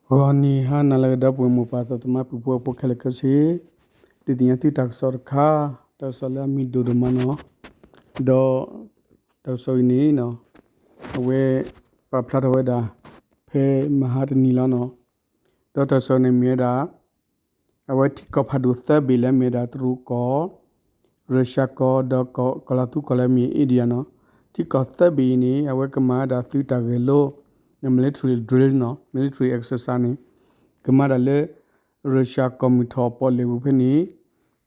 ဂီၤနံၤဟါနၤလၢအဂ့ၤ ဒီပုၢ်ဝဲၢ်မိၢ်ပၢ်သးသမါ ပုၢ်ဖိဝဲၢ်ဖိခဲလၢာ်ခဲဆ့, ဒုးသ့ၣ်ညါသုတၢ်ကစီၣ်တခါ, တၢ်ကစီၣ်လၢအမံၤဒိၣ်ဒိၣ်မးနီၤ, ဒီးတၢ်ကစီၣ်အံၤန့ၣ်နီၤ, အဝဲပာ်ဖျါထီၣ်ဝဲဒၣ် ဖဲမဟါတနံၤလီၤနီၤ, ဒီးတၢ်ကစီၣ်န့ၣ်မ့ၢ်ဝဲဒၣ် အဝဲထံကီၢ်ဖးဒိၣ်သၢဘ့ၣ်လၢမ့ၢ်ဝဲဒၣ်တရူးကီၢ်, ရၢၡါကီၢ် ဒီးကီၢ်လၤသူကီၢ်လၢမ့ၢ် India နီၤ, ထံကီၢ်သၢဘ့ၣ်အံၤန့ၣ် အဝဲကမၤဝဲဒၣ်သုးတၢ်ဂဲၤလိ military drill နီၤ, military exercise န့ၣ် ကမၤဒၣ်လၢ ရၢၡါကီၢ်မုၢ်ထီၣ်ပီၣ်လဲၣ်ပူၤဖဲန့ၣ်,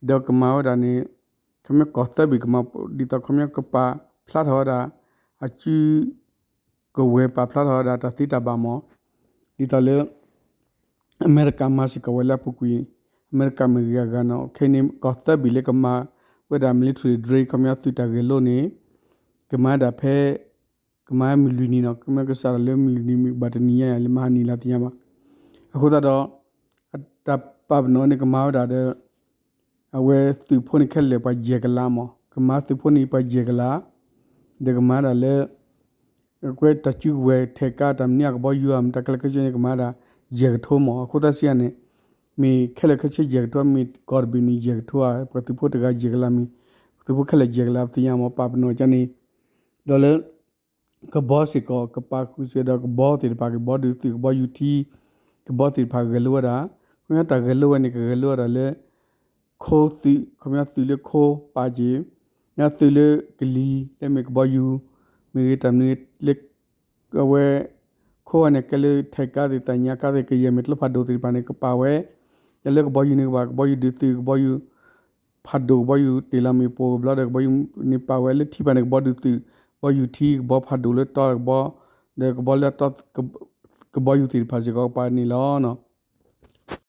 ဒီးကမၤဝဲဒၣ်န့ၣ် ခီပညီကီၢ်သၢဘ့ၣ်ကမၤ ဒ်သိးခီပညီကပာ်ဖျါထီၣ်ဝဲဒၣ် အစုကဝဲၤပာ်ဖျါထီၣ်ဝဲဒၣ်တၢ်သ့တၢ်ဘၣ်မး, ဒ်သိးလၢ အမဲရကၤမၤစ့ၢ်ကီးဝဲလၢအပူၤကွံာ်, အမဲရကၤမ့ၢ်ဂ့ၤအဂၤနီၤ, ခဲအံၤန့ၣ် ကီၢ်သၢဘ့ၣ်လၢကမၤဝဲဒၣ် military drill ခီပညီသုးတၢ်ဂဲၤလိန့ၣ် ကမၤဒၣ်ဖဲ ကမၤမုၢ်လွံၢ်နံၤနီၤ, ခီပညီကစးထီၣ်လၢမုၢ်လွံၢ်နံၤ မ့ၢ်ဘၣ်တနံၤညါယၤလၢမဟါနံၤလီၤသ့ၣ်ညါဘၣ်. အဃိသတးဒီး တၢ်ပာ်ပနီၣ်န့ၣ် ကမၤဝဲဒၣ်ဒီး အဝဲသုးဖိန့ၣ်ခဲလၢာ်ပှၤယဲၢ်ကလးမး, ကမၤသုးဖိန့ၣ်ပှၤယဲၢ်ကလး, ဒီးကမၤဒၣ်လၢ အကွဲးတၢ်စုကဝဲၤထဲးကါတၢ်မနုၤအကဘီယူၤဧါ မ့ၢ်တၢ်ခဲလၢာ်ခဲဆ့န့ၣ် ကမၤဒၣ်ယဲၢ်ကထိမး, အဃိသတးစံးယၤန့ၣ် မ့ၢ်ခဲလၢာ်ခဲဆ့ယဲၢ်ကထိ မ့ၢ်ကီၢ်တဘ့ၣ်န့ၣ်ယဲၢ်ကထိဧါ, ပှၤသုးဖိတဂၤယဲၢ်ကလးမ့ၢ် သုးဖိခဲလၢာ်ယဲၢ်ကလး ပသ့ၣ်ညါမး ပာ်ပနီၣ်ကန့ၣ်, ဒီးလၢ ကဘီစ့ၢ်ကီး ကပာ်ဃုာ်စ့ၢ်ဒီးကဘီသ့ၣ်တဖၣ် ကဘီဒုးသုး ကဘီယူၤထံ ကဘီသ့ၣ်တဖၣ်ဂဲၤလိဝဲဒၣ်, ခီပညီတၢ်ဂဲၤလိဝဲန့ၣ် ကဂဲၤလိဝဲဒၣ်လၢ ခိသုး ခီပညီသုးလၢခိပာ်က့ၤ, သုးလၢကလံၤလၢမ့ၢ်ကဘီယူၤ, မ့ၢ်ဂ့ၤတၢ်မနုၤလၢ အဝဲ ခိဝဲန့ၣ် ကဲလၢထဲးကါသ့ၣ် သ့ၣ်ညါကါသ့ၣ် ကယဲၢ်မ့ၢ်ကျိဖးဒိၣ်သ့ၣ်တဖၣ်န့ၣ် ကပာ်ဝဲ, ဒီးလၢကဘီယူၤန့ၣ်ကဘၣ် ကဘီယူၤဒုးသုး ကဘီယူၤ ဖးဒိၣ် ကဘီယူၤတ့ၢ်လီၤမ့ၢ်ပိၢ်ကဘျီဒီး ကဘီယူၤန့ၣ်ပာ်ဝဲလၢထံတဖၣ်န့ၣ် ကဘီဒုးသုး, ကဘီယူၤထံ ကဘီဖးဒိၣ်လၢတီကဘီ, ဒီးကဘီလၢတီ ကဘီယူၤသ့ၣ်တဖၣ်စ့ၢ်ကီးကပာ်န့ၣ်လီၤ.